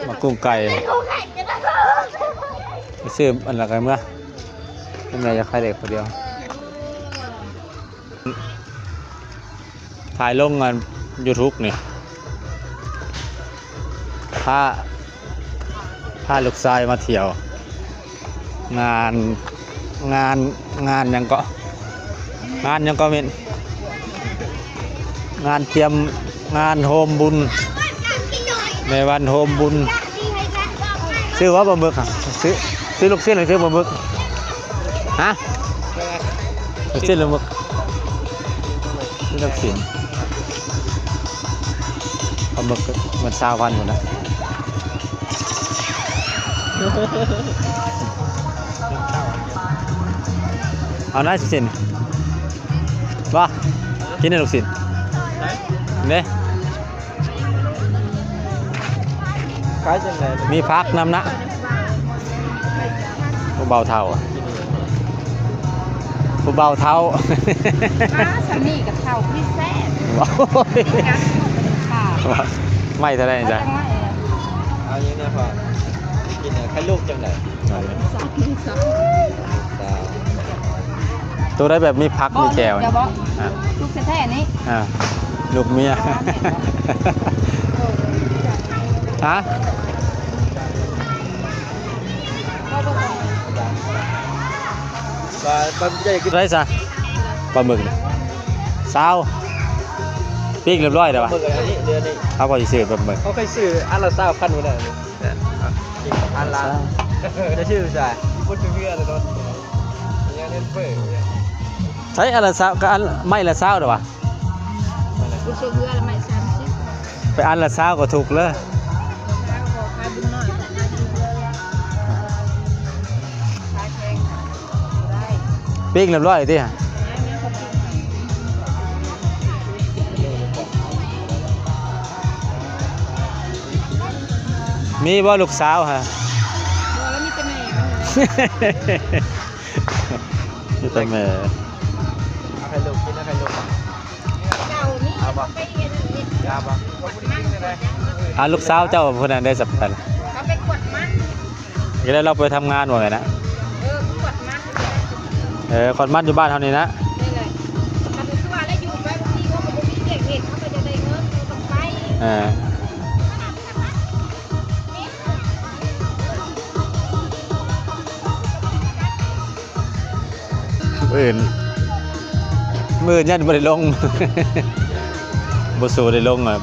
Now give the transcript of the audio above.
ໝາກກຸ້ງໄກ່ ໄປຊື້ອັນລະໄກ່ເມືອ ແມ່ຢາກຂາຍເດັກຜູ້ດຽວ. ຖ່າຍລົງອັນ YouTube ນີ້ ພາ ພາລູກຊາຍມາທ່ຽວ ງານ ງານ ງານຫຍັງເກາະ ງານຫຍັງເກາະເມັນ ງານຕຽມ ງານໂຮມບຸນ ແມ່ວັນໂຮມບຸນ. ຊື້ບໍ່ປາໝຶກ ຊື້ ຊື້ລູກຊີ້ນ ຫຼື ຊື້ປາໝຶກ? ຮະ? ລູກຊີ້ນ ຫຼື ປາໝຶກ? ຊື້ລູກຊີ້ນ ປາໝຶກມັນຊາວພັນພຸ້ນນະ. ເອົານະ ລູກຊີ້ນ ບໍ່ ກິນແດ່ລູກຊີ້ນ ເດ້. ຂາຍຈັ່ງໃດ? ມີຜັກນຳນະ ຜູ້ບ່າວເຖົ້າ ຜູ້ບ່າວເຖົ້າ. ອ້າ ຊຳນີ້ກໍເຖົ້າຄືແຊບ. ໂອ້ຍ ຄ່າ ໄມ້ເທົ່າໃດ ເອົາ ຈ້ະ ຈັກໄມ້ ເອົາຫຍັງແດ່ພໍ່? ກິນ ໄຂ່ລູກຈັ່ງໃດ? ໂຕໃດແບບມີຜັກມີແຈ່ວນີ້ ລູກແທ້ໆນີ້ ອ່າ ລູກເມຍ ຮະ? ປາ ປາໃຫຍ່ຂຶ້ນໄດ້ຊະ ປາໝຶກນີ້ ຊາວ ປີ້ງຮຽບຮ້ອຍແລ້ວວະ. ປາໝຶກອັນນີ້ ເດືອນນີ້ ເຮົາກໍຊິຊື້ປາໝຶກ ເຮົາເຄີຍຊື້ອັນລະຊາວພັນພຸ້ນແຫຼະ. ອັນລະ ຈະຊື່ໃສ ບໍ່ຖືກເຮືອແລ້ວເນາະ ຍັງເຫັນເປີດ ໃຊ້ອັນລະຊາວ ກໍອັນໄມ້ລະຊາວເດ້ວະ ບໍ່ຖືກເຮືອລະໄມ້ສາມສິບ ໄປອັນລະຊາວກໍຖືກເລີຍ ຂາຍບຸນນ້ອຍ ຂາຍຢູ່ເຮືອລະ ຂາຍແພງ ປີ້ງຮຽບຮ້ອຍຕິ. ມີບໍ່ລູກສາວຫະ? ບໍ່ ລະມີແຕ່ແມ່ມັນ ມີແຕ່ແມ່ ເອົາໃຫ້ລູກກິນ ເອົາໃຫ້ລູກ ເອົາບໍ່? ເອົາບໍ່? ອ່າ ລູກສາວເຈົ້າຜູ້ນັ້ນໄດ້ສັບກັນ ເຂົາໄປກວດມັນ ກໍໄດ້ລາວໄປທຳງານບໍ່ແມ່ນນະ? ເອີ ກວດມັນ ເອີ ກວດມັນຢູ່ບ້ານເຮົານີ້ນະ ນີ້ແຫຼະ ຄັນຄືວ່າລະຢູ່ໄປບາງທີເຂົາກໍບໍ່ມີວຽກເຮັດ ເຂົາກໍຢາກໄດ້ເງິນ ເຂົາຕ້ອງໄປ ເອີ ມື້ອື່ນ ມື້ອື່ນຢ້ານບໍ່ໄດ້ລົງ ບໍ່ສູ້ໄດ້ລົງ ອ່າ